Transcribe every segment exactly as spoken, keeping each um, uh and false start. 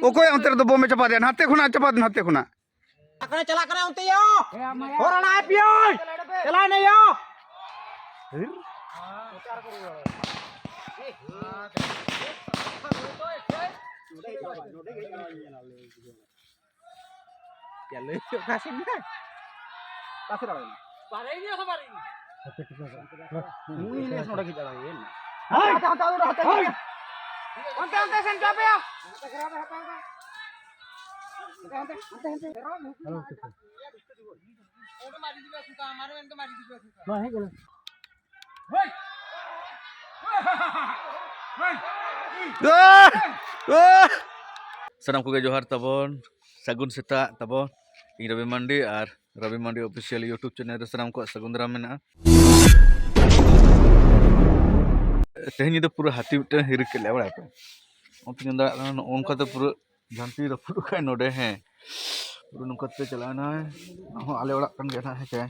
ᱚᱠᱚᱭ ᱚᱱᱛᱮ ᱨᱮᱫᱚ ᱵᱚᱢ ᱮ ᱪᱟᱯᱟᱫ ᱮᱫᱟ? ᱱᱟᱛᱮ ᱠᱷᱚᱱᱟᱜ ᱪᱟᱯᱟᱫ, ᱱᱟᱛᱮ ᱠᱷᱚᱱᱟᱜ᱾ ᱟᱠᱟᱱᱟ, ᱪᱟᱞᱟᱜ ᱠᱟᱱᱟ ᱚᱱᱛᱮ ᱭᱳ᱾ ᱦᱚᱨ ᱟᱲᱟᱜ ᱯᱮᱭᱳᱭ᱾ ᱪᱟᱞᱟᱣ ᱮᱱᱟ ᱭᱳ᱾ ᱭᱟ, ᱞᱟᱹᱭ ᱦᱚᱪᱚᱜ ᱠᱟᱱ ᱥᱮ ᱢᱮᱱᱟᱭ? ᱚᱠᱟ ᱥᱮᱫ ᱨᱮ ᱢᱮᱱᱟᱭ? ᱵᱟᱨᱦᱮ ᱜᱮᱭᱟ ᱥᱮ ᱵᱟᱨᱦᱮ ᱜᱮᱭᱟ? ᱱᱩᱭ ᱞᱟᱹᱭ ᱱᱚᱰᱮ ᱜᱮ ᱪᱟᱞᱟᱜ ᱦᱩᱭᱩᱜᱼᱟ᱾ ᱦᱟᱱᱛᱮ, ᱦᱟᱱᱛᱮ, ᱦᱟᱱᱛᱮ, ᱦᱟᱱᱛᱮ, ᱦᱟᱱᱛᱮ᱾ ᱚᱱᱛᱮ, ᱚᱱᱛᱮ ᱥᱮᱱ ᱪᱟᱯᱮᱭᱟ᱾ ᱦᱟᱱᱛᱮ, ᱦᱟᱱᱛᱮ, ᱦᱟᱱᱛᱮ, ᱦᱟᱱᱛᱮ᱾ ᱚᱸᱰᱮ ᱢᱟᱨᱤ ᱫᱤᱵᱟ ᱥᱩᱛᱟ, ᱢᱟᱨᱮ ᱢᱮᱱᱛᱮ ᱢᱟᱨᱤ ᱫᱤᱵᱟ ᱥᱩᱛᱟ᱾ ᱱᱚᱣᱟ ᱦᱮᱡ ᱠᱟᱱᱟ᱾ ᱥᱟᱱᱟᱢ ᱠᱚᱜᱮ ᱡᱚᱦᱟᱨ ᱛᱟᱵᱚᱱ, ᱥᱟᱹᱜᱩᱱ ᱥᱮᱛᱟᱜ ᱛᱟᱵᱚᱱ᱾ ᱤᱧ ᱨᱚᱵᱤ ᱢᱟᱱᱰᱤ ᱟᱨ ᱨᱚᱵᱤ ᱢᱟᱱᱰᱤ Official YouTube channel ᱨᱮ ᱥᱟᱱᱟᱢ ᱠᱚᱣᱟᱜ ᱥᱟᱹᱜᱩᱱ ᱫᱟᱨᱟᱢ ᱢᱮᱱᱟᱜᱼᱟ᱾ ᱛᱮᱦᱮᱧ ᱧᱤᱫᱟᱹ ᱯᱩᱨᱟᱹ ᱦᱟᱹᱛᱤ ᱢᱤᱫᱴᱟᱝ ᱦᱤᱨᱤ ᱠᱮᱫ ᱞᱮᱭᱟ ᱵᱟᱲᱟᱭ ᱯᱮ᱾ ᱚᱱᱛᱮ ᱧᱮᱞ ᱫᱟᱲᱮᱭᱟᱜ ᱠᱟᱱᱟ, ᱱᱚᱜᱼᱚ ᱱᱚᱝᱠᱟᱛᱮ ᱯᱩᱨᱟᱹ ᱡᱷᱟᱱᱴᱤ ᱨᱟᱹᱯᱩᱫ ᱠᱟᱜᱼᱟᱭ ᱱᱚᱰᱮ, ᱦᱮᱸ᱾ ᱯᱩᱨᱟᱹ ᱱᱚᱝᱠᱟᱛᱮ ᱪᱟᱞᱟᱣ ᱮᱱᱟᱭ᱾ ᱚᱱᱟ ᱦᱚᱸ ᱟᱞᱮ ᱚᱲᱟᱜ ᱠᱟᱱ ᱜᱮᱭᱟ ᱱᱟᱦᱟᱜ, ᱦᱮᱸ ᱪᱮ᱾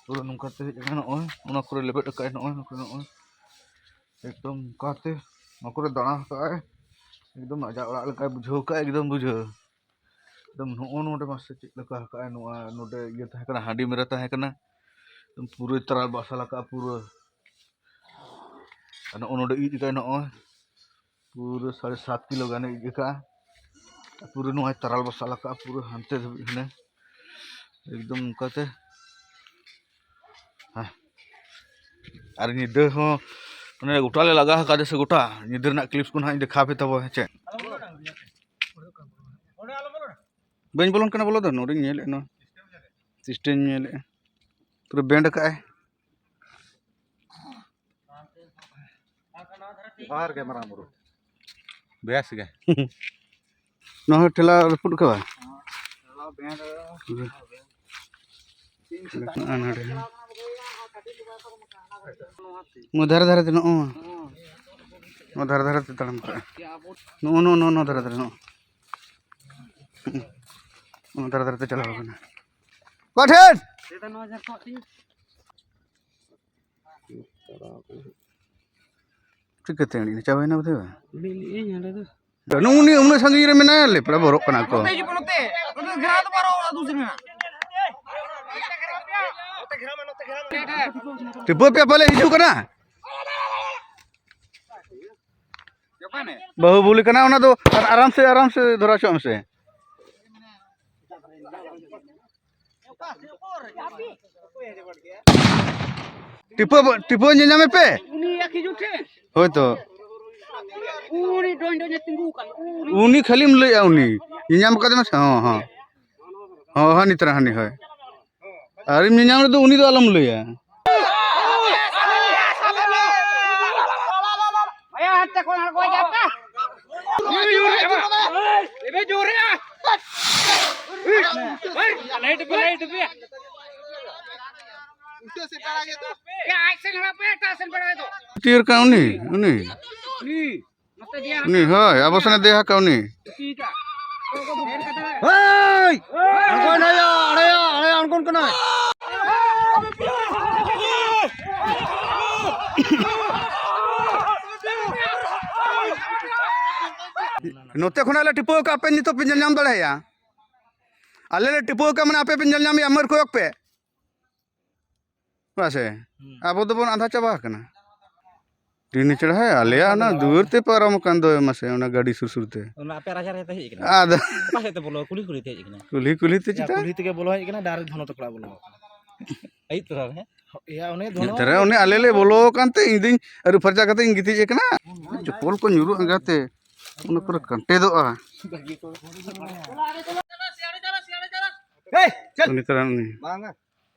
ᱯᱩᱨᱟᱹ ᱱᱚᱝᱠᱟᱛᱮ ᱦᱮᱡ ᱮᱱᱟ, ᱱᱚᱜᱼᱚᱭ ᱚᱱᱟ ᱠᱚᱨᱮ ᱞᱮᱵᱮᱫ ᱟᱠᱟᱫᱼᱟᱭ, ᱱᱚᱜᱼᱚᱭ ᱱᱚᱝᱠᱟ, ᱱᱚᱜᱼᱚᱭ ᱮᱠᱫᱚᱢ ᱱᱚᱝᱠᱟᱛᱮ ᱱᱚᱣᱟ ᱠᱚᱨᱮ ᱫᱟᱬᱟ ᱟᱠᱟᱫᱼᱟᱭ᱾ ᱮᱠᱫᱚᱢ ᱟᱡᱟᱜ ᱚᱲᱟᱜ ᱞᱮᱠᱟᱭ ᱵᱩᱡᱷᱟᱹᱣ ᱠᱟᱜᱼᱟ, ᱮᱠᱫᱚᱢ ᱵᱩᱡᱷᱟᱹᱣ᱾ ᱮᱠᱫᱚᱢ ᱱᱚᱜᱼᱚ ᱱᱚᱰᱮ ᱢᱟᱥᱮ ᱪᱮᱫ ᱞᱮᱠᱟ ᱟᱠᱟᱫᱼᱟᱭ ᱱᱚᱣᱟ, ᱱᱚᱰᱮ ᱤᱭᱟᱹ ᱛᱟᱦᱮᱸ ᱠᱟᱱᱟ, ᱦᱟᱺᱰᱤ ᱢᱮᱨᱟ ᱛᱟᱦᱮᱸ ᱠᱟᱱᱟ᱾ ᱮᱠᱫᱚᱢ ᱯᱩᱨᱟᱹ ᱛᱟᱨᱟᱞ ᱵᱟᱥᱟᱞ ᱟᱠᱟᱫᱼᱟ ᱯᱩᱨᱟᱹ᱾ ᱟᱨ ᱱᱚᱜᱼᱚ ᱱᱚᱰᱮ ᱤᱡ ᱟᱠᱟᱫᱼᱟᱭ ᱱᱚᱜᱼᱚᱭ᱾ ᱯᱩᱨᱟᱹ ᱥᱟᱲᱮ ᱥᱟᱛ ᱠᱤᱞᱳ ᱜᱟᱱᱮ ᱤᱡ ᱟᱠᱟᱫᱼᱟ᱾ ᱯᱩᱨᱟᱹ ᱱᱚᱣᱟᱭ ᱛᱟᱨᱟᱞ ᱵᱟᱥᱟᱞ ᱟᱠᱟᱫᱼᱟ ᱯᱩᱨᱟᱹ ᱦᱟᱱᱛᱮ ᱫᱷᱟᱹᱵᱤᱡ ᱦᱟᱱᱮ᱾ ᱮᱠᱫᱚᱢ ᱚᱱᱠᱟᱛᱮ᱾ ᱦᱮᱸ᱾ ᱟᱨ ᱧᱤᱫᱟᱹ ᱦᱚᱸ ᱢᱟᱱᱮ ᱜᱚᱴᱟ ᱞᱮ ᱞᱟᱜᱟ ᱟᱠᱟᱫᱮ ᱥᱮ ᱜᱚᱴᱟ᱾ ᱧᱤᱫᱟᱹ ᱨᱮᱱᱟᱜ clips ᱠᱚ ᱱᱟᱦᱟᱜ ᱤᱧ ᱫᱮᱠᱷᱟᱣ ᱯᱮ ᱛᱟᱵᱚ, ᱦᱮᱸ ᱪᱮ? ᱵᱟᱹᱧ ᱵᱚᱞᱚᱱ ᱠᱟᱱᱟ ᱵᱚᱞᱚ ᱫᱚ, ᱱᱚᱰᱮᱧ ᱧᱮᱞᱮᱫ ᱱᱚᱣᱟ᱾ System ᱧᱮᱞᱮᱫᱼᱟ᱾ ᱯᱩᱨᱟᱹ bend ᱟᱠᱟᱫᱼᱟᱭ᱾ ᱡᱚᱦᱟᱨ ᱜᱮ ᱢᱟᱨᱟᱝ ᱵᱩᱨᱩ᱾ ᱵᱮᱥ ᱜᱮ᱾ ᱱᱚᱣᱟ ᱦᱚᱸ ᱴᱷᱮᱞᱟ ᱨᱟᱹᱯᱩᱫ ᱠᱟᱣᱟ᱾ ᱱᱚᱣᱟ ᱫᱷᱟᱨᱮ ᱫᱷᱟᱨᱮ ᱛᱮ ᱱᱚᱜᱼᱚ᱾ ᱱᱚᱣᱟ ᱫᱷᱟᱨᱮ ᱫᱷᱟᱨᱮ ᱛᱮ ᱛᱟᱲᱟᱢ ᱠᱟᱜᱼᱟ᱾ ᱱᱚᱜᱼᱚ, ᱱᱚᱜᱼᱚ, ᱱᱚᱜᱼᱚ, ᱱᱚᱣᱟ ᱫᱷᱟᱨᱮ ᱫᱷᱟᱨᱮ ᱱᱚᱜᱼᱚ᱾ ᱱᱚᱣᱟ ᱫᱷᱟᱨᱮ ᱫᱷᱟᱨᱮ ᱛᱮ ᱪᱟᱞᱟᱣ ᱠᱟᱱᱟ᱾ ᱚᱠᱟ ᱴᱷᱮᱱ? ᱪᱤᱠᱟᱹᱛᱮ ᱮᱱᱮᱡ ᱪᱟᱵᱟᱭᱮᱱᱟ ᱵᱳᱫᱷᱚᱭ ᱵᱟ? ᱞᱟᱹᱭ ᱞᱮᱜᱼᱟᱹᱧ ᱦᱟᱸᱰᱮ ᱫᱚ᱾ ᱱᱩᱜᱼᱩ ᱱᱤ ᱩᱱᱟᱹᱜ ᱥᱟᱺᱜᱤᱧ ᱨᱮ ᱢᱮᱱᱟᱭᱟ, ᱞᱮᱯᱲᱟ ᱵᱚᱨᱚᱜ ᱠᱟᱱᱟ ᱠᱚ᱾ ᱱᱚᱛᱮ ᱦᱤᱡᱩᱜ ᱯᱮ, ᱱᱚᱛᱮ᱾ ᱱᱚᱛᱮ ᱜᱷᱮᱨᱟᱣ ᱫᱚ ᱵᱟᱨᱚ ᱚᱲᱟᱜ ᱫᱩ ᱥᱮᱫ ᱢᱮᱱᱟᱜᱼᱟ᱾ ᱴᱷᱤᱯᱟᱹ ᱯᱮᱭᱟ ᱯᱟᱞᱮ ᱦᱤᱡᱩᱜ ᱠᱟᱱᱟ᱾ ᱵᱟᱹᱦᱩ ᱵᱩᱞᱤ ᱠᱟᱱᱟ ᱚᱱᱟ ᱫᱚ᱾ ᱟᱨ ᱟᱨᱟᱢ ᱥᱮ, ᱟᱨᱟᱢ ᱥᱮ ᱫᱷᱚᱨᱟ ᱦᱚᱪᱚᱜ ᱢᱮᱥᱮ᱾ ᱴᱤᱯᱟᱹ, ᱴᱤᱯᱟᱹ ᱧᱮᱧᱟᱢᱮ ᱯᱮ᱾ ᱩᱱᱤ ᱮᱠ ᱦᱤᱡᱩᱜ ᱴᱷᱮᱱ᱾ ᱦᱳᱭ ᱛᱚ᱾ ᱩᱱᱤ ᱰᱚᱧ ᱰᱚᱧᱮ ᱛᱤᱸᱜᱩ ᱟᱠᱟᱱ᱾ ᱩᱱᱤ ᱩᱱᱤ ᱠᱷᱟᱹᱞᱤᱢ ᱞᱟᱹᱭᱮᱜᱼᱟ, ᱩᱱᱤ ᱧᱮᱧᱟᱢ ᱠᱟᱫᱮ ᱢᱟᱥᱮ᱾ ᱦᱚᱸ, ᱦᱚᱸ᱾ ᱦᱚᱸ, ᱦᱟᱹᱱᱤ ᱛᱟᱨᱟ ᱦᱟᱹᱱᱤ, ᱦᱳᱭ᱾ ᱟᱨᱮᱢ ᱧᱮᱧᱟᱢ ᱨᱮᱫᱚ ᱩᱱᱤ ᱫᱚ ᱟᱞᱚᱢ ᱞᱟᱹᱭᱟ᱾ ᱟᱭᱟ, ᱦᱟᱱᱛᱮ ᱠᱷᱚᱱ ᱟᱬᱜᱚ ᱦᱤᱡᱩᱜ ᱯᱮ᱾ ᱮᱵᱮ ᱡᱳᱨᱮᱜᱼᱟ᱾ ᱞᱟᱭᱤᱴ ᱯᱮ, ᱞᱟᱭᱤᱴ ᱯᱮ᱾ ᱮ, ᱟᱡ ᱥᱮᱱ ᱦᱟᱲᱟᱜ ᱯᱮ, ᱮᱴᱟᱜ ᱥᱮᱱ ᱵᱮᱲᱟᱭ ᱫᱚ᱾ ᱛᱤᱨ ᱠᱟᱱ ᱩᱱᱤ, ᱩᱱᱤ᱾ ᱩᱱᱤ᱾ ᱱᱚᱛᱮ ᱫᱮᱭᱟ᱾ ᱩᱱᱤ, ᱦᱳᱭ, ᱟᱵᱚ ᱥᱮᱱᱮ ᱫᱮᱭᱟ ᱠᱟᱜ ᱩᱱᱤ᱾ ᱦᱮᱸ! ᱟᱬᱜᱚᱱ ᱠᱟᱱᱟᱭᱟ, ᱟᱲᱮᱭᱟ, ᱟᱲᱮᱭᱟ, ᱟᱬᱜᱚᱱ ᱠᱟᱱᱟᱭ᱾ ᱱᱚᱛᱮ ᱠᱷᱚᱱᱟᱜ ᱞᱮ ᱴᱤᱯᱟᱹᱣ ᱠᱟᱜ, ᱟᱯᱮ ᱱᱤᱛᱚᱜ ᱯᱮ ᱧᱮᱞ ᱧᱟᱢ ᱫᱟᱲᱮᱭᱟᱜᱼᱟ᱾ ᱟᱞᱮ ᱞᱮ ᱴᱤᱯᱟᱹᱣ ᱠᱟᱜ, ᱢᱟᱱᱮ ᱟᱯᱮ ᱯᱮ ᱧᱮᱞ ᱧᱟᱢᱮᱭᱟ, ᱢᱟᱹᱨ ᱠᱚᱭᱚᱜ ᱯᱮ᱾ ᱢᱟᱥᱮ, ᱦᱩᱸ᱾ ᱟᱵᱚ ᱫᱚᱵᱚᱱ ᱟᱸᱫᱷᱟ ᱪᱟᱵᱟ ᱟᱠᱟᱱᱟ᱾ ᱴᱤᱱᱤ ᱪᱮᱬᱮ, ᱦᱮᱸ, ᱟᱞᱮᱭᱟᱜ ᱚᱱᱟ ᱫᱩᱣᱟᱹᱨ ᱛᱮ ᱯᱟᱨᱚᱢ ᱟᱠᱟᱱ ᱫᱚ, ᱢᱟᱥᱮ, ᱚᱱᱟ ᱜᱟᱹᱰᱤ ᱥᱩᱨ ᱥᱩᱨ ᱛᱮ᱾ ᱚᱱᱟ ᱟᱯᱮ ᱨᱟᱪᱟ ᱨᱮ ᱦᱮᱡ ᱟᱠᱟᱱᱟ? ᱟᱫᱚ ᱚᱠᱟ ᱥᱮᱫ ᱛᱮ ᱵᱚᱞᱚ? ᱠᱩᱞᱦᱤ ᱠᱩᱞᱦᱤ ᱛᱮ ᱦᱮᱡ ᱟᱠᱟᱱᱟ? ᱠᱩᱞᱦᱤ ᱠᱩᱞᱦᱤ ᱛᱮ ᱭᱟ, ᱪᱮᱫᱟᱜ? ᱠᱩᱞᱦᱤ ᱛᱮᱜᱮ ᱵᱚᱞᱚ ᱦᱮᱡ ᱟᱠᱟᱱᱟ, direct ᱫᱷᱚᱱᱚ ᱛᱟᱠᱚ ᱚᱲᱟᱜ ᱵᱚᱞᱚ ᱟᱠᱟᱱᱟ᱾ ᱟᱹᱭᱩᱵ ᱛᱚᱨᱟ ᱨᱮ, ᱦᱮᱸ? ᱭᱟ, ᱚᱱᱮ ᱫᱷᱚᱱᱚ ᱱᱮᱛᱟᱨ ᱚᱲᱟᱜ ᱩᱱᱤ ᱟᱞᱮ ᱞᱮ ᱵᱚᱞᱚ ᱟᱠᱟᱱ ᱛᱮ ᱤᱧ ᱫᱩᱧ ᱟᱹᱨᱩᱵ ᱯᱷᱟᱨᱪᱟ ᱠᱟᱛᱮ ᱤᱧ ᱜᱤᱛᱤᱡ ᱟᱠᱟᱱᱟ᱾ ᱪᱚᱯᱚᱞ ᱠᱚ ᱧᱩᱨᱩᱜ ᱮᱸᱜᱟ ᱛᱮ, ᱚᱱᱟ ᱠᱚᱨᱮ ᱠᱟᱱᱴᱮᱫᱚᱜᱼᱟ᱾ ᱩᱱᱤ ᱛᱟᱨᱟ ᱩᱱᱤ᱾ ᱵᱟᱝᱟ᱾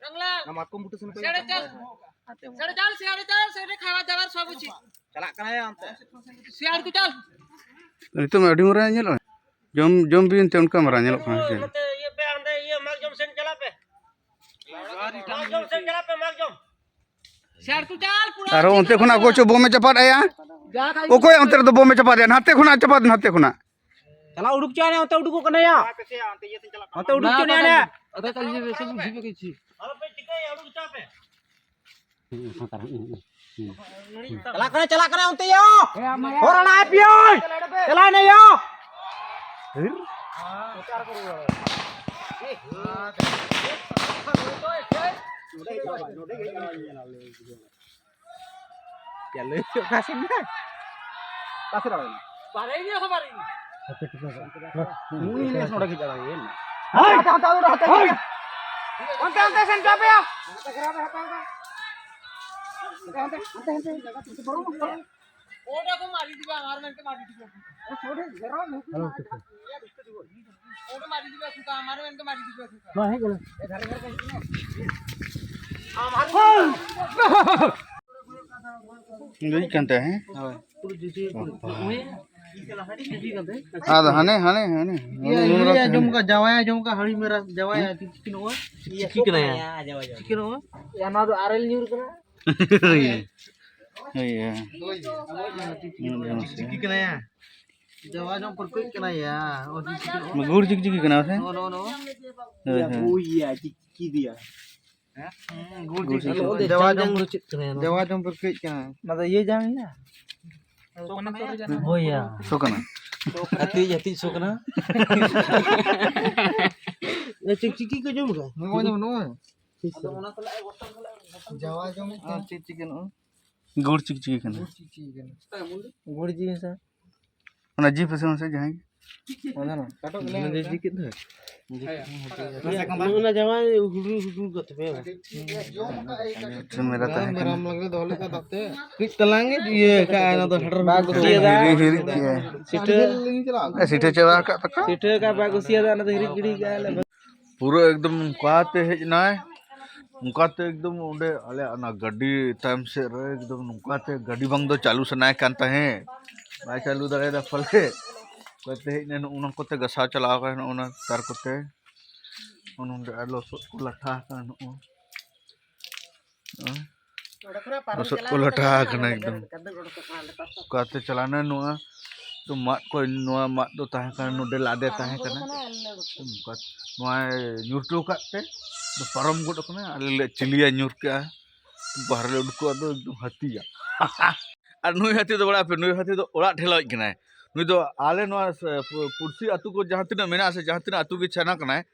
ᱚᱱᱟ ᱢᱟᱛᱠᱚᱢ ᱵᱩᱴᱟᱹ ᱥᱮᱱ ᱠᱚ ᱪᱟᱞᱟᱜ ᱠᱟᱱᱟ᱾ ᱪᱟᱞ, ᱥᱤᱭᱟᱲ ᱪᱟᱞ, ᱥᱤᱭᱟᱲ ᱪᱟᱞ, ᱥᱤᱭᱟᱲ ᱠᱚ ᱪᱟᱞ᱾ ᱱᱤᱛᱚᱜ ᱢᱟ ᱟᱹᱰᱤ ᱢᱟᱨᱟᱝ ᱧᱮᱞᱚᱜᱼᱟ᱾ ᱡᱚᱢ, ᱡᱚᱢ ᱵᱤᱱ ᱛᱮ ᱚᱱᱠᱟ ᱢᱟᱨᱟᱝ ᱧᱮᱞᱚᱜ ᱠᱟᱱᱟ ᱥᱮ ᱪᱮᱫ? ᱱᱚᱛᱮ ᱤᱭᱟᱹ ᱯᱮ, ᱦᱟᱸᱰᱮ ᱤᱭᱟᱹ ᱢᱟᱜᱽ ᱡᱚᱢ ᱥᱮᱱ ᱪᱟᱞᱟᱜ ᱯᱮ᱾ ᱢᱟᱜᱽ ᱡᱚᱢ ᱥᱮᱱ ᱪᱟᱞᱟᱜ ᱯᱮ, ᱢᱟᱜᱽ ᱡᱚᱢ᱾ ᱥᱤᱭᱟᱲ ᱠᱚ ᱪᱟᱞ, ᱯᱩᱨᱟᱹ ᱟᱨᱚ ᱚᱱᱛᱮ ᱠᱷᱚᱱᱟᱜ ᱚᱠᱚᱭ ᱪᱚ ᱵᱳᱢᱮ ᱪᱟᱯᱟᱫ ᱟᱭᱟ᱾ ᱚᱠᱚᱭ ᱚᱱᱛᱮ ᱨᱮᱫᱚ ᱵᱳᱢᱮ ᱪᱟᱯᱟᱫ ᱮᱭᱟ? ᱱᱟᱛᱮ ᱠᱷᱚᱱᱟᱜ ᱪᱟᱯᱟᱫ, ᱱᱟᱛᱮ ᱠᱷᱚᱱᱟᱜ᱾ ᱪᱟᱞᱟᱣ ᱩᱰᱩᱠ ᱪᱚ ᱟᱱᱮ, ᱚᱱᱛᱮ ᱩᱰᱩᱠᱚᱜ ᱠᱟᱱᱟ ᱭᱟ᱾ ᱚᱱᱛᱮ ᱩᱰᱩᱠ ᱪᱚ ᱟᱱᱮ᱾ ᱟᱞᱚ ᱯᱮ ᱪᱤᱠᱟᱹᱭᱟ, ᱩᱰᱩᱠ ᱦᱚᱪᱚ ᱟᱯᱮ᱾ ᱪᱟᱞᱟᱜ ᱠᱟᱱᱟ, ᱪᱟᱞᱟᱜ ᱠᱟᱱᱟ ᱚᱱᱛᱮ ᱭᱳ᱾ ᱦᱚᱨ ᱟᱲᱟᱜ ᱯᱤᱭᱳᱭ᱾ ᱪᱟᱞᱟᱜ ᱱᱮ ᱭᱳ᱾ ᱪᱟᱞᱟᱜ ᱚᱠᱟ ᱥᱮᱱ ᱫᱚ? ᱚᱠᱟ ᱥᱮᱫ ᱨᱮ? ᱱᱩᱭ ᱱᱮᱥ ᱱᱚᱰᱮ ᱜᱮ ᱪᱟᱞᱟᱜ ᱦᱩᱭᱩᱜᱼᱟ᱾ ᱦᱟᱱᱛᱮ, ᱦᱟᱱᱛᱮ, ᱦᱟᱱᱛᱮ, ᱦᱟᱱᱛᱮ᱾ ᱦᱟᱱᱛᱮ, ᱦᱟᱱᱛᱮ ᱥᱮᱱ ᱪᱟᱯᱮᱭᱟ᱾ ᱦᱟᱱᱛᱮ, ᱦᱟᱱᱛᱮ, ᱦᱟᱱᱛᱮ᱾ ᱦᱟᱱᱛᱮ, ᱦᱟᱱᱛᱮ, ᱦᱟᱱᱛᱮ᱾ ᱚᱸᱰᱮ ᱠᱚ ᱢᱟᱨᱤ ᱫᱤᱵᱟ, ᱟᱨ ᱢᱮᱱᱛᱮ ᱢᱟᱨᱤ ᱫᱤᱵᱟ᱾ ᱚᱸᱰᱮ ᱢᱟᱨᱤ ᱫᱤᱵᱟ, ᱥᱩᱛᱟ, ᱟᱨ ᱢᱮᱱᱛᱮ ᱢᱟᱨᱤ ᱫᱤᱵᱟ, ᱥᱩᱛᱟ᱾ ᱞᱟᱹᱭᱮᱫ ᱠᱟᱱ ᱛᱟᱦᱮᱸ, ᱦᱮᱸ? ᱦᱳᱭ᱾ ᱟᱫᱚ ᱦᱟᱱᱮ, ᱦᱟᱱᱮ, ᱦᱟᱱᱮ᱾ ᱤᱭᱟᱹ, ᱤᱭᱟᱹ ᱟᱸᱡᱚᱢ ᱠᱟᱜ, ᱡᱟᱶᱟᱭ ᱟᱸᱡᱚᱢ ᱠᱟᱜ, ᱦᱟᱹᱲᱤ ᱢᱮᱨᱟ, ᱡᱟᱶᱟᱭ, ᱦᱮᱸ? ᱪᱤᱠᱤ ᱱᱚᱣᱟ? ᱪᱤᱠᱤ ᱠᱟᱱᱟᱭᱟ? ᱪᱤᱠᱤ ᱱᱚᱣᱟ? ᱭᱟ, ᱱᱚᱣᱟ ᱫᱚ ᱟᱨᱮᱞ ᱧᱩᱨ ᱠᱟᱱᱟ᱾ ᱦᱳᱭ᱾ ᱦᱳᱭ, ᱦᱳᱭ᱾ ᱪᱤᱠᱤ ᱠᱟᱱᱟᱭᱟ? ᱡᱟᱶᱟᱭ ᱡᱚᱢ ᱯᱟᱹᱨᱠᱟᱹᱣ ᱠᱟᱱᱟᱭᱟ᱾ ᱚ, ᱪᱤᱠᱤ ᱠᱟᱱᱟ᱾ ᱜᱩᱲ ᱪᱤᱠᱪᱤᱠᱤ ᱠᱟᱱᱟ ᱥᱮ? ᱱᱚᱜᱼᱚ, ᱱᱚᱜᱼᱚ, ᱱᱚᱜᱼᱚ᱾ ᱦᱳᱭ, ᱦᱳᱭ᱾ ᱳᱭ ᱭᱟ, ᱪᱤᱠᱤ ᱫᱤᱭᱟ᱾ ᱦᱩᱸ, ᱜᱩᱲ ᱜᱩᱲ ᱪᱤᱠᱤ᱾ ᱪᱤᱠᱤ᱾ ᱡᱟᱶᱟᱭ ᱡᱚᱢ ᱡᱟᱝ ᱯᱟᱹᱨᱠᱟᱹᱣ ᱠᱟᱱᱟᱭᱟ᱾ ᱡᱟᱶᱟᱭ ᱡᱚᱢ ᱯᱟᱹᱨᱠᱟᱹᱣ ᱠᱟᱱᱟᱭᱟ᱾ ᱚᱱᱟ ᱫᱚ ᱤᱭᱟᱹ ᱡᱟᱝ ᱭᱟ᱾ ᱦᱳᱭ ᱭᱟ᱾ ᱥᱚ ᱠᱟᱱᱟ᱾ ᱦᱟᱹᱛᱤᱡ, ᱦᱟᱹᱛᱤᱡ ᱥᱚ ᱠᱟᱱᱟ᱾ ᱮ, ᱪᱤᱠ-, ᱪᱤᱠᱤ ᱠᱚ ᱡᱚᱢ ᱠᱟᱜ? ᱱᱚᱜᱼᱚᱭ ᱡᱚᱢ, ᱱᱚᱜᱼᱚᱭ᱾ ᱴᱷᱤᱠ ᱥᱮ᱾ ᱡᱟᱶᱟᱭ ᱡᱚᱢ ᱟᱨ ᱪᱤᱠ ᱪᱤᱠᱤ ᱱᱚᱜᱼᱚᱭ᱾ ᱜᱩᱲ ᱪᱤᱠᱪᱤᱠᱤ ᱠᱟᱱᱟ᱾ ᱜᱩᱲ ᱪᱤᱠᱪᱤᱠᱤ ᱠᱟᱱᱟ᱾ ᱜᱩᱲ ᱡᱤᱱᱤᱥ ᱦᱟᱸᱜ᱾ ᱚᱱᱟ ᱡᱤ ᱯᱟᱥᱮ ᱢᱟᱥᱮ ᱡᱟᱦᱟᱸᱭ ᱜᱮ᱾ ᱚᱱᱟ ᱫᱚ ᱡᱤ ᱠᱮᱫ ᱫᱚ᱾ ᱚᱱᱟ ᱡᱟᱶᱟᱭ ᱦᱩᱰᱩᱨ ᱦᱩᱰᱩᱨ ᱠᱟᱛᱮ ᱯᱮ᱾ ᱢᱮᱨᱟ ᱛᱟᱦᱮᱸ ᱠᱟᱱᱟ᱾ ᱢᱮᱨᱟᱢ ᱞᱟᱜᱽᱲᱮ ᱫᱚᱦᱚ ᱞᱮᱠᱟ ᱫᱟᱜ ᱛᱮ᱾ ᱠᱟᱹᱡ ᱛᱟᱞᱟᱝ ᱜᱮ ᱤᱭᱟᱹ ᱠᱟᱜᱼᱟᱭ, ᱚᱱᱟ ᱫᱚ ᱦᱟᱰᱟᱨ ᱵᱟᱭ ᱦᱩᱰᱩᱨ ᱠᱩᱥᱤᱭᱟᱫᱟ᱾ ᱦᱤᱨᱤ ᱦᱤᱨᱤ ᱠᱮᱜᱼᱟᱭ᱾ ᱥᱤᱴᱷᱟᱹ, ᱮ, ᱥᱤᱴᱷᱟᱹ ᱪᱟᱵᱟ ᱟᱠᱟᱫ ᱛᱟᱠᱚ᱾ ᱥᱤᱴᱷᱟᱹ ᱠᱟᱜ ᱵᱟᱭ ᱠᱩᱥᱤᱭᱟᱫᱟ, ᱚᱱᱟ ᱫᱚ ᱦᱤᱨᱤ ᱜᱤᱰᱤ ᱠᱟᱜᱼᱟᱭ᱾ ᱯᱩᱨᱟᱹ ᱮᱠᱫᱚᱢ ᱚᱱᱠᱟᱛᱮ ᱦᱮᱡ ᱮᱱᱟᱭ, ᱚᱱᱠᱟᱛᱮ ᱮᱠᱫᱚᱢ ᱚᱸᱰᱮ ᱟᱞᱮᱭᱟᱜ ᱚᱱᱟ ᱜᱟᱹᱰᱤ ᱛᱟᱭᱚᱢ ᱥᱮᱫ ᱨᱮ ᱮᱠᱫᱚᱢ ᱱᱚᱝᱠᱟᱛᱮ ᱜᱟᱹᱰᱤ ᱵᱟᱝ ᱫᱚ ᱪᱟᱹᱞᱩ ᱥᱟᱱᱟᱭᱮ ᱠᱟᱱ ᱛᱟᱦᱮᱸᱫ, ᱵᱟᱭ ᱪᱟᱹᱞᱩ ᱫᱟᱲᱮᱭᱟᱫᱟ ᱯᱟᱞᱮ᱾ ᱚᱱᱠᱟᱛᱮ ᱦᱮᱡ ᱮᱱᱟ, ᱱᱚᱜᱼᱚ ᱱᱚᱣᱟ ᱠᱚᱛᱮ ᱜᱷᱟᱥᱟᱣ ᱪᱟᱞᱟᱣ ᱟᱠᱟᱱᱟ, ᱱᱚᱜᱼᱚ ᱱᱟ ᱛᱟᱨ ᱠᱚᱛᱮ᱾ ᱱᱚᱜᱼᱚ ᱱᱚᱰᱮ ᱟᱨ ᱞᱚᱥᱚᱫ ᱠᱚ ᱞᱟᱴᱷᱟ ᱟᱠᱟᱱᱟ, ᱱᱚᱜᱼᱚᱭ᱾ ᱞᱚᱥᱚᱫ ᱠᱚ ᱞᱟᱴᱷᱟ ᱟᱠᱟᱱᱟ ᱮᱠᱫᱚᱢ᱾ ᱚᱠᱟᱛᱮ ᱪᱟᱞᱟᱣᱱᱟ ᱱᱚᱣᱟ? ᱛᱚ ᱢᱟᱫ ᱠᱚ, ᱱᱚᱣᱟ ᱢᱟᱫ ᱫᱚ ᱛᱟᱦᱮᱸ ᱠᱟᱱᱟ, ᱱᱚᱰᱮ ᱞᱟᱫᱮ ᱛᱟᱦᱮᱸ ᱠᱟᱱᱟ᱾ ᱱᱚᱣᱟᱭ ᱧᱩᱨ ᱦᱚᱴᱚ ᱟᱠᱟᱫ ᱛᱮ ᱯᱟᱨᱚᱢ ᱜᱚᱫ ᱟᱠᱟᱱᱟ᱾ ᱟᱞᱮ ᱞᱮ ᱪᱤᱞᱤᱭᱟ ᱧᱩᱨ ᱠᱮᱜᱼᱟ᱾ ᱵᱟᱦᱨᱮ ᱞᱮ ᱩᱰᱩᱠᱚᱜᱼᱟ ᱫᱚ ᱮᱠᱫᱚᱢ ᱦᱟᱹᱛᱤᱭᱟ᱾ ᱟᱨ ᱱᱩᱭ ᱦᱟᱹᱛᱤ ᱫᱚ ᱵᱟᱲᱟᱭ ᱯᱮ, ᱱᱩᱭ ᱦᱟᱹᱛᱤ ᱫᱚ ᱚᱲᱟᱜ ᱴᱷᱮᱞᱟᱣᱤᱡ ᱠᱟᱱᱟᱭ᱾ ᱱᱩᱭ ᱫᱚ ᱟᱞᱮ ᱱᱚᱣᱟ ᱥᱮ, ᱯᱩ-, ᱯᱩᱲᱥᱤ ᱟᱹᱛᱩ ᱠᱚ ᱡᱟᱦᱟᱸ ᱛᱤᱱᱟᱹᱜ ᱢᱮᱱᱟᱜᱼᱟ ᱥᱮ, ᱡᱟᱦᱟᱸ ᱛᱤᱱᱟᱹᱜ ᱟᱹᱛᱩ ᱜᱮ ᱥᱮᱱ ᱟᱠᱟᱱᱟᱭ,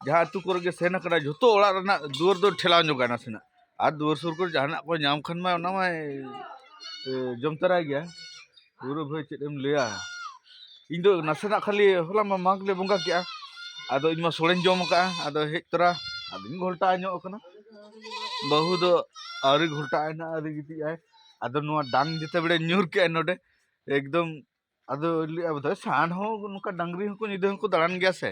ᱡᱟᱦᱟᱸ ᱟᱹᱛᱩ ᱠᱚᱨᱮ ᱜᱮ ᱥᱮᱱ ᱟᱠᱟᱱᱟᱭ, ᱡᱷᱚᱛᱚ ᱚᱲᱟᱜ ᱨᱮᱱᱟᱜ ᱫᱩᱣᱟᱹᱨ ᱫᱚ ᱴᱷᱮᱞᱟᱣ ᱧᱚᱜᱟ ᱱᱟᱥᱮᱱᱟᱜ᱾ ᱟᱨ ᱫᱩᱣᱟᱹᱨ ᱥᱩᱨ ᱠᱚᱨᱮ ᱡᱟᱦᱟᱱᱟᱜ ᱠᱚ ᱧᱟᱢ ᱠᱷᱟᱱ ᱢᱟ ᱚᱱᱟ ᱢᱟᱭ, ᱮ, ᱡᱚᱢ ᱛᱟᱨᱟᱭ ᱜᱮᱭᱟ᱾ ᱯᱩᱨᱟᱹ ᱵᱷᱟᱹᱭ ᱪᱮᱫ ᱮᱢ ᱞᱟᱹᱭᱟ, ᱤᱧ ᱫᱚ ᱱᱟᱥᱮᱱᱟᱜ ᱠᱷᱟᱹᱞᱤ ᱦᱚᱞᱟ ᱢᱟ ᱢᱟᱜᱽ ᱞᱮ ᱵᱚᱸᱜᱟ ᱠᱮᱜᱼᱟ, ᱟᱫᱚ ᱤᱧ ᱢᱟ ᱥᱳᱲᱮᱧ ᱡᱚᱢ ᱟᱠᱟᱜᱼᱟ, ᱟᱫᱚ ᱦᱮᱡ ᱛᱚᱨᱟ ᱟᱫᱚᱧ ᱜᱷᱚᱞᱴᱟᱣ ᱧᱚᱜ ᱟᱠᱟᱱᱟ᱾ ᱵᱟᱹᱦᱩ ᱫᱚ ᱟᱹᱣᱨᱤ ᱜᱷᱚᱞᱴᱟᱜ ᱟᱭ ᱱᱟᱜ, ᱟᱹᱣᱨᱤ ᱜᱤᱛᱤᱡ ᱟᱭ᱾ ᱟᱫᱚ ᱱᱚᱣᱟ ᱰᱟᱝ ᱡᱮᱛᱮ ᱵᱮᱲᱮ ᱧᱩᱨ ᱠᱮᱜᱼᱟᱭ ᱱᱚᱰᱮ, ᱮᱠᱫᱚᱢ ᱟᱫᱚ ᱞᱟᱹᱭ ᱟᱵᱚ ᱫᱚ ᱥᱟᱸᱰ ᱦᱚᱸ ᱱᱚᱝᱠᱟ ᱰᱟᱝᱨᱤ ᱦᱚᱸᱠᱚ ᱧᱤᱫᱟᱹ ᱦᱚᱸᱠᱚ ᱫᱟᱬᱟᱱ ᱜᱮᱭᱟ ᱥᱮ᱾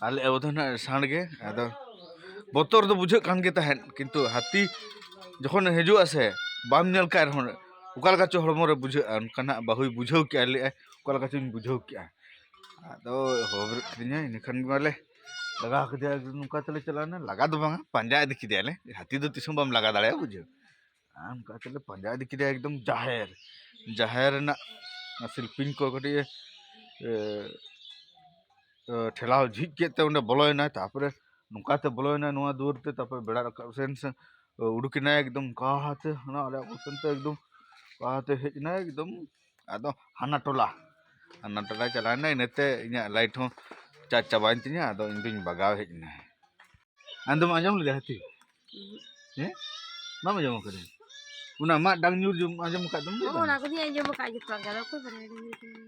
ᱟᱞᱮ ᱟᱵᱚ ᱫᱚ ᱱᱟᱜ ᱥᱟᱸᱰ ᱜᱮ, ᱟᱫᱚ ᱵᱚᱛᱚᱨ ᱫᱚ ᱵᱩᱡᱷᱟᱹᱜ ᱠᱟᱱ ᱜᱮ ᱛᱟᱦᱮᱸᱫ, ᱠᱤᱱᱛᱩ ᱦᱟᱹᱛᱤ ᱡᱚᱠᱷᱚᱱᱮ ᱦᱤᱡᱩᱜᱼᱟ ᱥᱮ, ᱵᱟᱢ ᱧᱮᱞ ᱠᱟᱭ ᱨᱮᱦᱚᱸ ᱚᱠᱟ ᱞᱮᱠᱟ ᱪᱚ ᱦᱚᱲᱢᱚ ᱨᱮ ᱵᱩᱡᱷᱟᱹᱜᱼᱟ, ᱚᱱᱠᱟ ᱱᱟᱜ ᱵᱟᱹᱦᱩᱭ ᱵᱩᱡᱷᱟᱹᱣ ᱠᱮᱜᱼᱟ, ᱞᱟᱹᱭᱮᱫᱼᱟᱭ ᱚᱠᱟ ᱞᱮᱠᱟ ᱪᱚᱧ ᱵᱩᱡᱷᱟᱹᱣ ᱠᱮᱜᱼᱟ᱾ ᱟᱫᱚ ᱦᱚᱦᱚ ᱵᱮᱨᱮᱫ ᱠᱤᱫᱤᱧᱟᱭ, ᱤᱱᱟᱹ ᱠᱷᱟᱱ ᱜᱮ ᱢᱟᱞᱮ ᱞᱟᱜᱟ ᱠᱮᱫᱮᱭᱟ, ᱱᱚᱝᱠᱟ ᱛᱮᱞᱮ ᱪᱟᱞᱟᱣᱱᱟ, ᱞᱟᱜᱟ ᱫᱚ ᱵᱟᱝᱟ, ᱯᱟᱸᱡᱟ ᱤᱫᱤ ᱠᱮᱫᱮᱭᱟᱞᱮ᱾ ᱦᱟᱹᱛᱤ ᱫᱚ ᱛᱤᱥ ᱦᱚᱸ ᱵᱟᱢ ᱞᱟᱜᱟ ᱫᱟᱲᱮᱭᱟᱜᱼᱟ, ᱵᱩᱡᱷᱟᱹᱣ᱾ ᱟᱨ ᱚᱱᱠᱟ ᱠᱟᱛᱮ ᱞᱮ ᱯᱟᱸᱡᱟ ᱤᱫᱤ ᱠᱮᱫᱮᱭᱟ ᱮᱠᱫᱚᱢ ᱡᱟᱦᱮᱨ, ᱡᱟᱦᱮᱨ ᱨᱮᱱᱟᱜ ᱚᱱᱟ ᱥᱤᱞᱯᱤᱧ ᱠᱚ ᱠᱟᱹᱴᱤᱡ ᱮ, ᱮ, ᱴᱷᱮᱞᱟᱣ ᱡᱷᱤᱡ ᱠᱮᱫ ᱛᱮ ᱚᱸᱰᱮ ᱵᱚᱞᱚᱭᱮᱱᱟᱭ, ᱛᱟᱨᱯᱚᱨᱮ ᱱᱚᱝᱠᱟ ᱛᱮ ᱵᱚᱞᱚᱭᱮᱱᱟᱭ ᱱᱚᱣᱟ ᱫᱩᱣᱟᱹᱨ ᱛᱮ, ᱛᱟᱨᱯᱚᱨᱮ ᱵᱮᱲᱟ ᱨᱟᱠᱟᱵ ᱥᱮᱱ ᱥᱮ ᱩᱰᱩᱠᱮᱱᱟᱭ ᱮᱠᱫᱚᱢ ᱚᱱᱠᱟ ᱛᱮ, ᱚᱱᱟ ᱟᱞᱮᱭᱟᱜ ᱠᱚᱥᱮᱱ ᱛᱮ ᱮᱠᱫᱚᱢ ᱚᱱᱠᱟ ᱛᱮ ᱦᱮᱡ ᱮᱱᱟᱭ ᱮᱠᱫᱚᱢ᱾ ᱟᱫᱚ ᱦᱟᱱᱟ ᱴᱚᱞᱟ, ᱦᱟᱱᱟ ᱴᱚᱞᱟ ᱪᱟᱞᱟᱣᱮᱱᱟ, ᱤᱱᱟᱹᱛᱮ ᱤᱧᱟᱹᱜ ᱞᱟᱭᱤᱴ ᱦᱚᱸ ᱪᱟᱨᱡᱽ ᱪᱟᱵᱟᱭᱮᱱ ᱛᱤᱧᱟᱹ, ᱟᱫᱚ ᱤᱧ ᱫᱩᱧ ᱵᱟᱜᱟᱣ ᱦᱮᱡ ᱮᱱᱟ᱾ ᱟᱢ ᱫᱚᱢ ᱟᱸᱡᱚᱢ ᱞᱮᱫᱟ ᱦᱟᱹᱛᱤ? ᱦᱮᱸ? ᱵᱟᱢ ᱟᱸᱡᱚᱢ ᱟᱠᱟᱫᱟ? ᱚᱱᱟ ᱢᱟᱜ ᱰᱟᱝ ᱧᱩᱨ ᱡᱚᱢ ᱟᱸᱡᱚᱢ ᱟᱠᱟᱫ ᱫᱚᱢ? ᱚ, ᱚᱱᱟ ᱠᱚᱫᱚᱧ ᱟᱸᱡᱚᱢ ᱟᱠᱟᱫ ᱡᱚᱛᱚᱣᱟᱜ ᱜᱮ, ᱟᱫᱚ ᱚᱠᱚᱭ ᱵᱟᱲᱟᱭᱟ ᱰᱟᱝ ᱧᱩᱨ ᱠᱟᱱᱟ?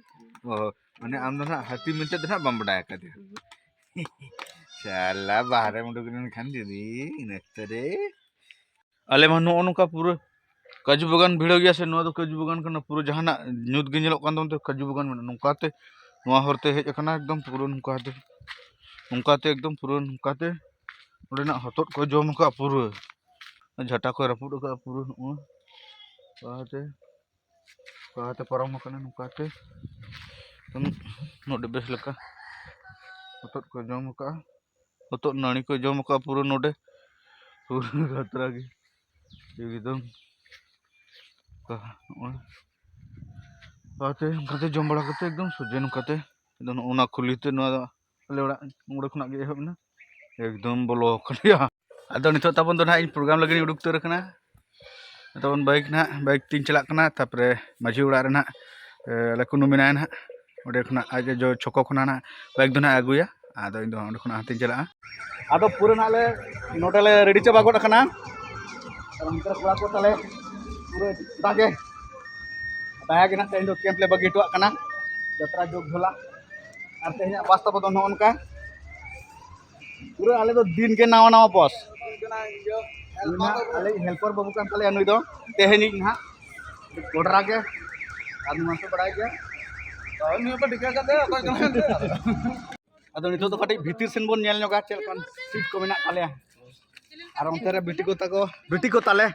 ᱚ, ᱢᱟᱱᱮ ᱟᱢ ᱫᱚ ᱱᱟᱜ ᱦᱟᱹᱛᱤ ᱢᱮᱱᱛᱮ ᱫᱚ ᱱᱟᱜ ᱵᱟᱢ ᱵᱟᱰᱟᱭ ᱟᱠᱟᱫᱮᱭᱟ᱾ ᱩᱦᱩᱸ᱾ ᱥᱟᱞᱟ ᱵᱟᱦᱨᱮᱢ ᱩᱰᱩᱠ ᱞᱮᱱᱠᱷᱟᱱ ᱡᱩᱫᱤ ᱤᱱᱟᱹ ᱚᱠᱛᱚ ᱨᱮ᱾ ᱟᱞᱮ ᱢᱟ ᱱᱚᱜᱼᱚ ᱱᱚᱝᱠᱟ ᱯᱩᱨᱟᱹ ᱠᱟᱡᱩ ᱵᱟᱜᱟᱱ ᱵᱷᱤᱲᱟᱹᱣ ᱜᱮᱭᱟ ᱥᱮ, ᱱᱚᱣᱟ ᱫᱚ ᱠᱟᱡᱩ ᱵᱟᱜᱟᱱ ᱠᱟᱱᱟ, ᱯᱩᱨᱟᱹ ᱡᱟᱦᱟᱱᱟᱜ ᱧᱩᱛ ᱜᱮ ᱧᱮᱞᱚᱜ ᱠᱟᱱ ᱛᱟᱵᱚᱱ ᱛᱮ ᱠᱟᱡᱩ ᱵᱟᱜᱟᱱ ᱢᱮᱱᱟᱜᱼᱟ᱾ ᱱᱚᱝᱠᱟᱛᱮ ᱱᱚᱣᱟ ᱦᱚᱨᱛᱮ ᱦᱮᱡ ᱟᱠᱟᱱᱟ ᱮᱠᱫᱚᱢ ᱯᱩᱨᱟᱹ ᱱᱚᱝᱠᱟᱛᱮ, ᱱᱚᱝᱠᱟᱛᱮ ᱮᱠᱫᱚᱢ ᱯᱩᱨᱟᱹ ᱱᱚᱝᱠᱟᱛᱮ ᱱᱚᱸᱰᱮᱱᱟᱜ ᱦᱚᱛᱚᱫ ᱠᱚ ᱡᱚᱢ ᱟᱠᱟᱫᱼᱟ ᱯᱩᱨᱟᱹ, ᱡᱷᱟᱴᱟ ᱠᱚᱭ ᱨᱟᱹᱯᱩᱫ ᱟᱠᱟᱫᱼᱟ ᱯᱩᱨᱟᱹ ᱱᱚᱜᱼᱚᱭ ᱱᱚᱝᱠᱟᱛᱮ᱾ ᱱᱚᱝᱠᱟᱛᱮ ᱯᱟᱨᱚᱢ ᱟᱠᱟᱱᱟ, ᱱᱚᱝᱠᱟᱛᱮ ᱱᱚᱰᱮ ᱵᱮᱥ ᱞᱮᱠᱟ ᱦᱚᱛᱚᱫ ᱠᱚ ᱡᱚᱢ ᱟᱠᱟᱫᱼᱟ, ᱦᱚᱛᱚᱫ ᱱᱟᱹᱲᱤ ᱠᱚ ᱡᱚᱢ ᱟᱠᱟᱫᱼᱟ ᱯᱩᱨᱟᱹ ᱱᱚᱰᱮ, ᱯᱩᱨᱟᱹ ᱜᱷᱟᱛᱨᱟ ᱜᱮ ᱮᱠᱫᱚᱢ᱾ ᱱᱚᱜᱼᱚᱭ ᱱᱚᱝᱠᱟᱛᱮ, ᱱᱚᱝᱠᱟᱛᱮ ᱡᱚᱢ ᱵᱟᱲᱟ ᱠᱟᱛᱮ ᱮᱠᱫᱚᱢ ᱥᱚᱡᱷᱮ ᱱᱚᱝᱠᱟᱛᱮ, ᱟᱫᱚ ᱱᱚᱜᱼᱚ ᱱᱚᱣᱟ ᱠᱩᱞᱦᱤ ᱛᱮ ᱱᱚᱣᱟ ᱫᱚ ᱟᱞᱮ ᱚᱲᱟᱜ ᱱᱚᱰᱮ ᱠᱷᱚᱱᱟᱜ ᱜᱮ ᱮᱦᱚᱵ ᱮᱱᱟ, ᱮᱠᱫᱚᱢ ᱵᱚᱞᱚ ᱟᱠᱟᱱ ᱜᱮᱭᱟ᱾ ᱟᱫᱚ ᱱᱤᱛᱚᱜ ᱛᱟᱵᱚᱱ ᱫᱚ ᱱᱟᱦᱟᱜ ᱤᱧ ᱯᱨᱳᱜᱨᱟᱢ ᱞᱟᱹᱜᱤᱫ ᱤᱧ ᱩᱰᱩᱠ ᱩᱛᱟᱹᱨ ᱟᱠᱟᱱᱟ᱾ ᱛᱟᱵᱚᱱ ᱵᱟᱭᱤᱠ ᱱᱟᱦᱟᱜ, ᱵᱟᱭᱤᱠ ᱛᱤᱧ ᱪᱟᱞᱟᱜ ᱠᱟᱱᱟ, ᱛᱟᱨᱯᱚᱨᱮ ᱢᱟᱹᱡᱷᱤ ᱚᱲᱟᱜ ᱨᱮ ᱱᱟᱦᱟᱜ, ᱮ, ᱞᱟᱹᱠᱩ ᱱᱩ ᱢᱮᱱᱟᱭᱟ ᱱᱟᱦᱟᱜ, ᱚᱸᱰᱮ ᱠᱷᱚᱱᱟᱜ ᱟᱡ ᱡᱚ ᱪᱷᱚᱠᱚ ᱠᱷᱚᱱᱟᱜ ᱱᱟᱦᱟᱜ ᱵᱟᱭᱤᱠ ᱫᱚ ᱱᱟᱦᱟᱜ ᱟᱹᱜᱩᱭᱟ, ᱟᱫᱚ ᱤᱧ ᱫᱚ ᱚᱸᱰᱮ ᱠᱷᱚᱱᱟᱜ ᱦᱟᱱᱛᱮᱧ ᱪᱟᱞᱟᱜᱼᱟ᱾ ᱟᱫᱚ ᱯᱩᱨᱟᱹ ᱱᱟᱦᱟᱜ ᱞᱮ ᱱᱚᱰᱮ ᱞᱮ ᱨᱮᱰᱤ ᱪᱟᱵᱟ ᱜᱚᱫ ᱟᱠᱟᱱᱟ᱾ ᱟᱨ ᱚᱱᱛᱮ ᱨᱮ ᱠᱚᱲᱟ ᱠᱚ ᱛᱟᱞᱮ ᱯᱩᱨᱟᱹ ᱫᱟᱜᱮ ᱫᱟᱭᱟ ᱜᱮ ᱱᱟᱦᱟᱜ ᱛᱮᱦᱮᱧ ᱫᱚ ᱠᱮᱢᱯ ᱞᱮ ᱵᱟᱹᱜᱤ ᱦᱚᱴᱚᱣᱟᱜ ᱠᱟᱱᱟ᱾ ᱡᱟᱛᱨᱟ ᱡᱳᱜᱽ ᱡᱷᱚᱞᱟ᱾ ᱟᱨ ᱛᱮᱦᱮᱧᱟᱜ ᱵᱟᱥ ᱛᱟᱵᱚ ᱫᱚ ᱱᱚᱜᱼᱚ ᱱᱚᱝᱠᱟ᱾ ᱯᱩᱨᱟᱹ ᱟᱞᱮ ᱫᱚ ᱫᱤᱱ ᱜᱮ ᱱᱟᱣᱟ ᱱᱟᱣᱟ ᱵᱚᱥ᱾ ᱱᱩᱭ ᱢᱟ ᱟᱞᱮ ᱦᱮᱞᱯᱟᱨ ᱵᱟᱹᱵᱩ ᱠᱟᱱ ᱛᱟᱞᱮᱭᱟ ᱱᱩᱭ ᱫᱚ, ᱛᱮᱦᱮᱧᱤᱡ ᱱᱟᱦᱟᱜ ᱠᱚᱰᱨᱟ ᱜᱮ᱾ ᱟᱨ ᱱᱚᱣᱟ ᱠᱚ ᱵᱟᱲᱟᱭ ᱜᱮᱭᱟ᱾ ᱦᱳᱭ, ᱱᱩᱭ ᱦᱚᱸᱯᱮ ᱴᱷᱤᱠᱟᱹ ᱠᱟᱫᱮᱭᱟ ᱚᱠᱚᱭ ᱠᱟᱱᱟᱭ ᱮᱱᱛᱮ᱾ ᱟᱫᱚ ᱱᱤᱛᱚᱜ ᱫᱚ ᱠᱟᱹᱴᱤᱡ ᱵᱷᱤᱛᱤᱨ ᱥᱮᱱ ᱵᱚᱱ ᱧᱮᱞ ᱧᱚᱜᱟ ᱪᱮᱫ ᱞᱮᱠᱟᱱ ᱥᱤᱴ ᱠᱚ ᱢᱮᱱᱟᱜ ᱛᱟᱞᱮᱭᱟ᱾ ᱟᱨ ᱚᱱᱛᱮ ᱨᱮ ᱵᱤᱴᱤ ᱠᱚ ᱛᱟᱠᱚ, ᱵᱤᱴᱤ ᱠᱚ ᱛᱟᱞᱮ᱾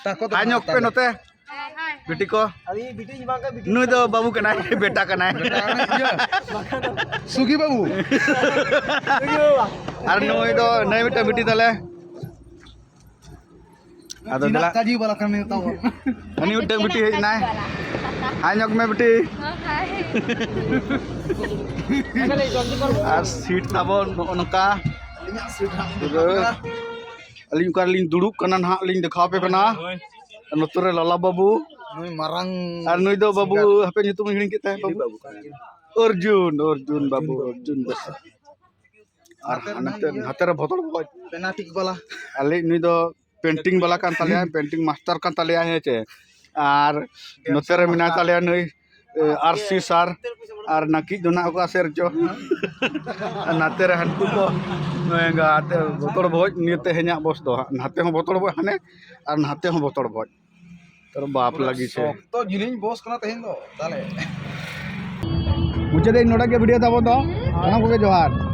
ᱛᱟᱠᱚ ᱫᱚ ᱦᱟᱭ ᱧᱚᱜ ᱯᱮ ᱛᱟᱞᱮ᱾ ᱱᱚᱛᱮ᱾ ᱵᱤᱴᱤ ᱠᱚ᱾ ᱟᱹᱞᱤᱧ ᱵᱤᱴᱤ ᱵᱟᱝ ᱠᱟᱱᱟ, ᱵᱤᱴᱤ ᱱᱩᱭ ᱫᱚ ᱵᱟᱹᱵᱩ ᱠᱟᱱᱟᱭ, ᱵᱮᱴᱟ ᱠᱟᱱᱟᱭ᱾ ᱵᱮᱴᱟ ᱠᱟᱱᱟᱭ, ᱤᱭᱟᱹ᱾ ᱥᱩᱜᱤ ᱵᱟᱹᱵᱩ᱾ ᱟᱨ ᱱᱩᱭ ᱫᱚ, ᱱᱩᱭ ᱢᱤᱫᱴᱟᱝ ᱵᱤᱴᱤ ᱛᱟᱞᱮ᱾ ᱟᱫᱚ ᱪᱤᱱᱟᱜ ᱫᱮᱞᱟ᱾ ᱠᱟᱡᱤ ᱵᱟᱞᱟ ᱠᱟᱱ ᱱᱤᱭᱟᱹ ᱛᱟᱵᱚᱱ᱾ ᱦᱟᱹᱱᱤ ᱢᱤᱫᱴᱟᱝ ᱵᱤᱴᱤ ᱦᱮᱡ ᱮᱱᱟᱭ᱾ ᱦᱟᱭ ᱧᱚᱜ ᱢᱮ ᱵᱤᱴᱤ᱾ ᱦᱟᱭ᱾ ᱟᱨ ᱥᱤᱴ ᱛᱟᱵᱚᱱ ᱱᱚᱜᱼᱚ ᱱᱚᱝᱠᱟ᱾ ᱟᱹᱞᱤᱧᱟᱜ ᱥᱤᱴ ᱦᱟᱸᱜ ᱯᱩᱨᱟᱹ ᱟᱹᱞᱤᱧ ᱚᱠᱟ ᱨᱮᱞᱤᱧ ᱫᱩᱲᱩᱵ ᱠᱟᱱᱟ ᱱᱟᱦᱟᱜ ᱞᱤᱧ ᱫᱮᱠᱷᱟᱣ ᱟᱯᱮ ᱠᱟᱱᱟ᱾ ᱱᱚᱛᱮ ᱨᱮ ᱞᱟᱞᱟ ᱵᱵᱩ᱾ ᱱᱩᱭ ᱢᱟᱨᱟᱝ ᱟᱨ ᱱᱩᱭ ᱫᱚ ᱵᱟᱹᱵᱩ, ᱥᱤᱝᱜᱟᱨ᱾ ᱦᱟᱯᱮ ᱧᱩᱛᱩᱢ ᱤᱧ ᱦᱤᱲᱤᱧ ᱠᱮᱫ ᱛᱟᱭᱟ, ᱵᱤᱴᱤ ᱵᱟᱹᱵᱩ᱾ ᱵᱟᱹᱵᱩ ᱠᱟᱱᱟ᱾ ᱚᱨᱡᱩᱱ, ᱚᱨᱡᱩᱱ ᱵᱟᱹᱵᱩ, ᱚᱨᱡᱩᱱ ᱵᱟᱹᱵᱩ᱾ ᱟᱨ ᱱᱟᱛᱮ ᱨᱮ ᱦᱟᱱᱛᱮ, ᱢᱮᱱᱟᱭ ᱜᱮᱭᱟ᱾ ᱦᱟᱱᱛᱮ ᱨᱮ ᱵᱚᱛᱚᱨ ᱵᱚᱛᱚᱨ᱾ ᱯᱮᱱᱟᱴᱤᱠ ᱵᱟᱞᱟ᱾ ᱟᱞᱮ ᱱᱩᱭ ᱫᱚ ᱯᱮᱱᱴᱤᱝ ᱵᱟᱞᱟ ᱠᱟᱱ ᱛᱟᱞᱮᱭᱟ, ᱯᱮᱱᱴᱤᱝ ᱢᱟᱥᱴᱟᱨ ᱠᱟᱱ ᱛᱟᱞᱮᱭᱟ, ᱦᱮᱸ ᱪᱮ᱾ ᱟᱨ ᱱᱚᱛᱮ ᱨᱮ ᱢᱮᱱᱟᱭ ᱛᱟᱞᱮᱭᱟ ᱱᱩᱭ, ᱮ, ᱟᱨ ᱥᱤ ᱥᱟᱨ᱾ ᱟᱨ ᱱᱟᱹᱠᱤᱡ ᱫᱚ ᱱᱟᱜ ᱚᱠᱟ ᱥᱮᱫ ᱨᱮᱪᱚ᱾ ᱟᱨ ᱱᱟᱛᱮ ᱨᱮ ᱦᱟᱹᱱᱠᱩ ᱠᱚ, ᱱᱚᱜᱼᱚᱭ ᱱᱚᱝᱠᱟ ᱟᱛᱮ ᱵᱚᱛᱚᱨ ᱵᱷᱚᱡ ᱱᱤᱭᱟᱹ ᱛᱮᱦᱮᱧᱟᱜ ᱵᱚᱥ ᱫᱚ ᱦᱟᱸᱜ᱾ ᱱᱟᱛᱮ ᱦᱚᱸ ᱵᱚᱛᱚᱨ ᱵᱷᱚᱡ ᱦᱟᱱᱮ, ᱟᱨ ᱱᱟᱛᱮ ᱦᱚᱸ ᱵᱚᱛᱚᱨ ᱵᱷᱚᱡ᱾ ᱛᱚ ᱵᱟᱯ ᱞᱟᱹᱜᱤᱫ ᱥᱮ᱾ ᱥᱚᱠᱛᱚ ᱡᱤᱞᱤᱧ ᱵᱚᱥ ᱠᱟᱱᱟ ᱛᱮᱦᱮᱧ ᱫᱚ, ᱛᱟᱦᱞᱮ᱾ ᱢᱩᱪᱟᱹᱫ ᱤᱧ ᱱᱚᱰᱮ ᱜᱮ ᱵᱷᱤᱰᱤᱭᱳ ᱛᱟᱵᱚᱱ ᱫᱚ᱾ ᱥᱟᱱᱟᱢ ᱠᱚᱜᱮ ᱡᱚᱦᱟᱨ᱾